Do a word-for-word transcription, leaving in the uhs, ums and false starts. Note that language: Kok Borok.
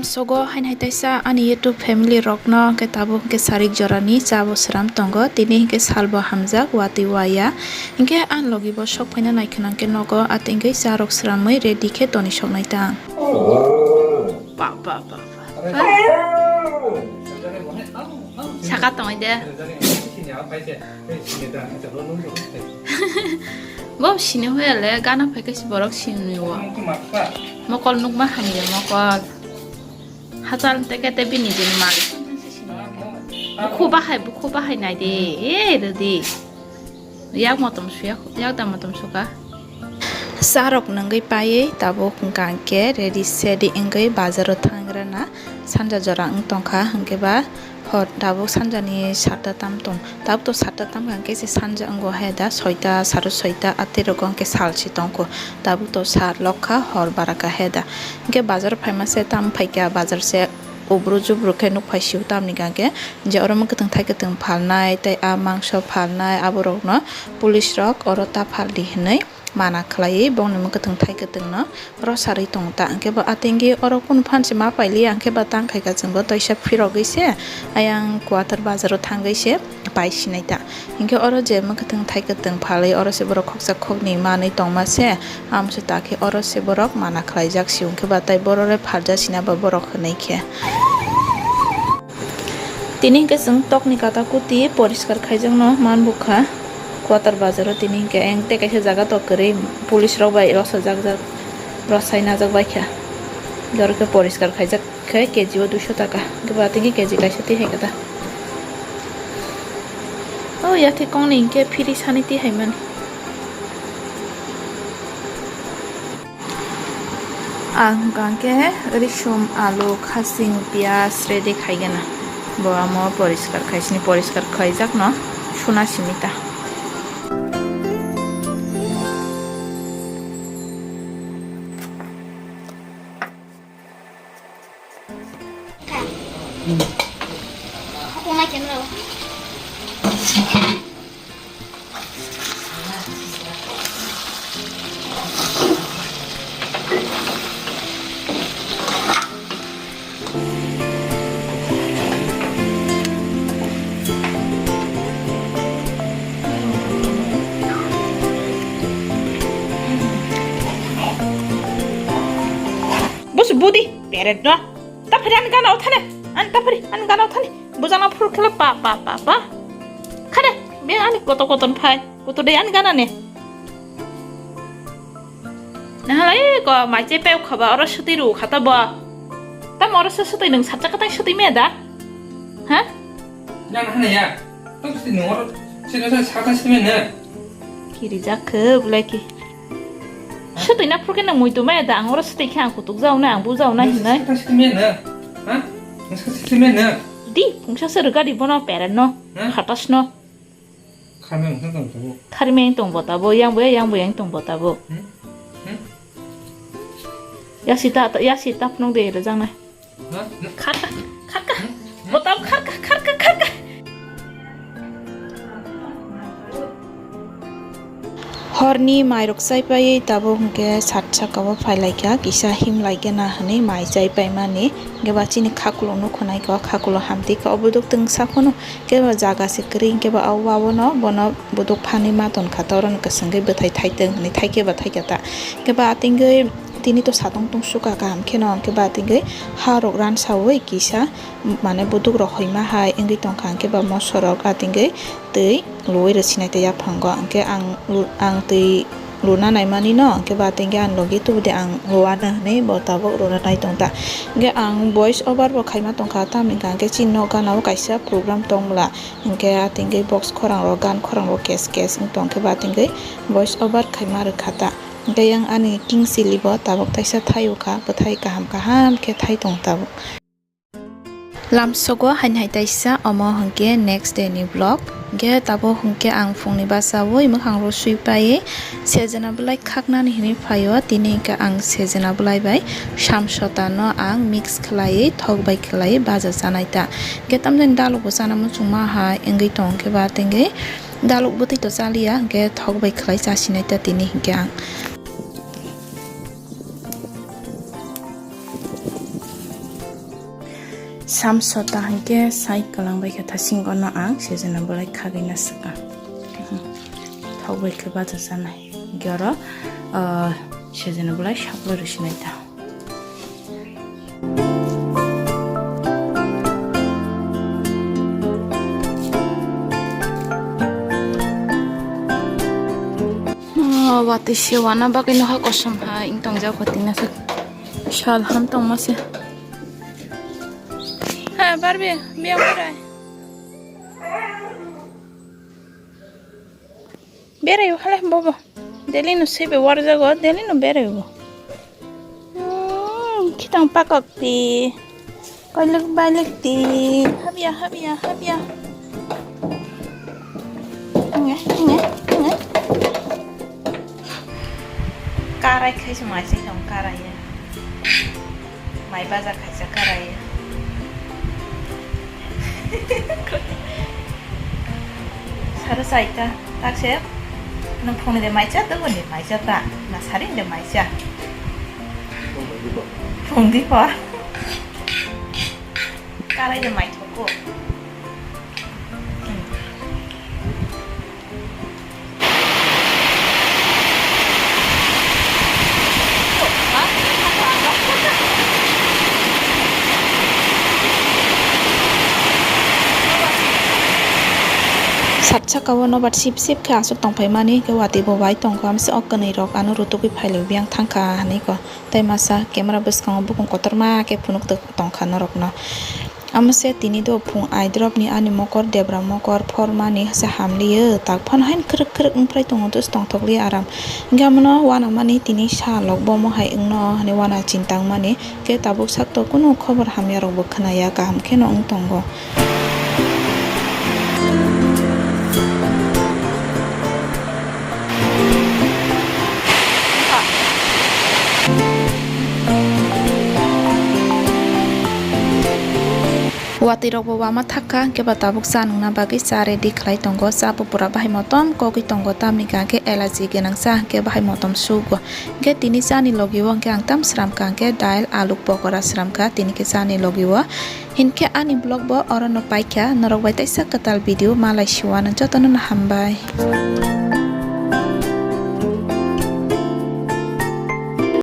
Sogo hain hai taisa ani YouTube family rokno hwnkhe tabuk hwnkhe sarik jorani cha bo sram tongo, tini hwnkhe salbo hamjak watwi waya, hwnkhe ani logi bo sok phaina nai khwna hwnkhe nogo atwngwi cha rok sramwi ready khe toni soknai ta. Ba, ba, ba, ba. Saka tongwi de. Bo sini hoya le gana phai kaisa borok sini o. Mokol nukma hamya mokol. Hachal teke te bini jin mal. Bukhu bahai, bukhu bahai nai de. E, rwdi. Yak motom suya, yak da motom suka. Cha rok nungwi paiwi tabuk hwnkha hwnkhe ready sedi wngwi bazaro thangrana sanja jora wng tongkha, hwnkhe ba hor tabuk sanjani satta tam tong, tabuk to satta tam hwnkhe se sanja wngo he da soita, saro soita, atwi rogo hwnkhe sal se tongkho, tabuk to sal lokha hor baraka he da, hwnkhe bazaro phaima se tam phaikha bazar se. Ubru jubru khe nuk phai sio, tamni hwnkhe je oro mwkhwtwng thai kwtwng phalnai tei a mangso phalnai aborokno police rok oro ta phaldi hinwi mana khlaiwi bongni mwkhwtwng thai kwtwngno rosarwi tongo ta. Hwnkhe bo atengwi oro kunu phan se ma pailiya, hwnkhe ba tang khaika chwngbo toisa phirogwi se ayang Kuatar bazaro thangwi se pai sinai ta. Hinkhe oro je mwkhwtwng thai kwtwng phalwi oro se borok khoksa khoknwi manwi tongma se, amo se ta khe oro se borok mana khlaijak sio, hinkhe ba tai borok le phalja sina ba borok hwnwi khe. Tini hinkhe chwng tokni kata kuti poriskar khaijakno man bukha Kuatar bazaro, tini hinkhe eng tei kaisa jaga tok kwrwi police rok bai rosajak jak rosai najak baikha, oro khe poriskar khaijak. Khe K G o duiso taka. Khe ba tini K G kaisa twi hai kata. O ya the kong ni hinkhe phiri sani twi hai mani. Ang hwnkha hinkhe risum, alu, khasing, piyaj ready khai gana. Bo amo poriskar khai sini, poriskar khaijak no suna simi ta. Bus budi peret no. Taphari ani gana uthane. Ani taphari ani gana uthane. Bujana phuru khela pa pa pa pa. Khade be ani koto koton phai. Koto de ani gana ne. Nahalai ko maiche pe khaba oro suti ru khata bo. Tam oro se suti nung satcha katai suti me da. Ha? Yang hana ya. Tam suti nung oro sino sa sata sime ne. Kiri jakhe bulai ki. Sutwi na phurkhe nang muitu maya da, ang oro sutwi khe ang kutuk jao na, ang bu jao na hinwi. Sutwi maya na? Ha? Nang sutwi maya na? Di, phungsa se rwgadi bono peren no, ha? Khatas no. Kharmai wngkha tong tabuk. Kharmai wng tong bo tabuk, yang bo ya, yang bo yang tong bo tabuk. Hmm? Hmm? Ya sita, ya sita phunuk de rwjaknai. Kharka, kharka, botao kharka, kharka, kharka. Horni mairok chaipai tabuk hwnkhe sat saka o phailaikha, kisa himlaikhe na hwnwi mai chaipaimani. Hwnkhe ba chini khakulo nukho naikha, khakulo hamtwi kha, o buduk twngsa phano. Kebo jaga se kwrwi, kebo o waono bono buduk phanwi ma tonkha, ta oro no kwswngwi bwthai thaitwng hwnwi thaikhe ba thaikha ta. Kebo atingwi tini to satong tong suka kaham kheno, kebo atingwi ha rok ransawi kisa, mane buduk rok hoima hai wngwi tongkha, kebo moso rok atingwi twi luwi rwsinai tei yaphango, hwnkhe ang, ang twi luna naimani no, hwnkhe ba atingwi ani logi tubudi ang luana hwnwi bo tabuk luna nai tongta. Hwnkhe ang voice over bo khaima tongkha, tamni hwnkhe chini nok gana o kaisa program tongmwla, hwnkhe atingwi box khorang rok, gan khorang rok kes kes wng tong, hwnkhe ba atingwi voice over khaima rwkha ta. Hwnkhe yang ani king sili bo tabuk taisa thai o kha, bwthai kaham kaham khe thai tong tabuk. Lamsogo haini hai taisa, omo hwnkhe next day ni vlog. Hwnkhe tabuk hwnkhe ang phungni basawi mwkhang rw swi paiwi sejena bwlai khaknani hinwi phaio. Tini hwnkhe ang sejena bwlai bai samsota no ang mix khlaiwi thok bai khlaiwi baja chanai ta. Hwnkhe tamjani daluk bo chana muchungma hai wngwi tong khe ba tengwi daluk bwtwi to chaliya, hwnkhe thok bai khlai chasinai ta tini hwnkhe ang. Samsota hinkhe sai kwlang bai khe thasing ono ang sejana bolai khagwi na swkang. Thok bai khe bacha chanai. Hinkhe oro, ah, sejana bolai saplai rw sinai ta. Oh, watwi se wana bagwi nokha kosom hai wng tongjak watwi nokha sal ham tongma se. Ha, Barbie, biyang berai. Berai o hale bobo. Daily no sebe warjago, daily no berai o. Hmm, khitang pakok ti. Koilek bailek ti. Habya, habya, habya. Nge, nge, nge. Karai khai se mai se tong karai ya. Mai baja khaisa karai. Saro saita, takse, nung phungni de maisa, tubuni maisa ta, na sarin de maisa. Phungdi pa. Karai de mai thoko. Sat saka o nobar sip sip khe aswk tongphaimani, khe watwi bo bai tongkha, amse o kwnwi rok ano rutugwi phailaiwi yang thangkha hinwi kho. Tei masa camera bwskango bukung kotorma khe phunuk tongkha norokno. Amo se tini do phung aidrop ni ani mokor debra mokor phor mani se hamliyo tak phano hain khwrwk khwrwk wngphrai tongo dos tongthokli aram. Hingke amono uanamani tini sa lok bomo hai wngno hinui uana chintang mani ke tabuk sak to kunu khobor hamya rok bo khwnaya kaham kheno wng tongo. Watwi rok bo wama thakha, hwnkhe ba tabuk cha nungna bagwi cha ready khlai tongo. Cha bo pura bahai motom kogwi tongo, tamni hwnkhe alaji gwnang cha hwnkhe bahai motom sugo. Hwnkhe tini chani logi o hwnkhe ang tam sramkha, hwnkhe dail, alu, pokora sramkha tini khe chani logi o. Hinkhe ani vlog bo orono paikha, norok bai teisa kwtal video malai siwano jotono no hambai.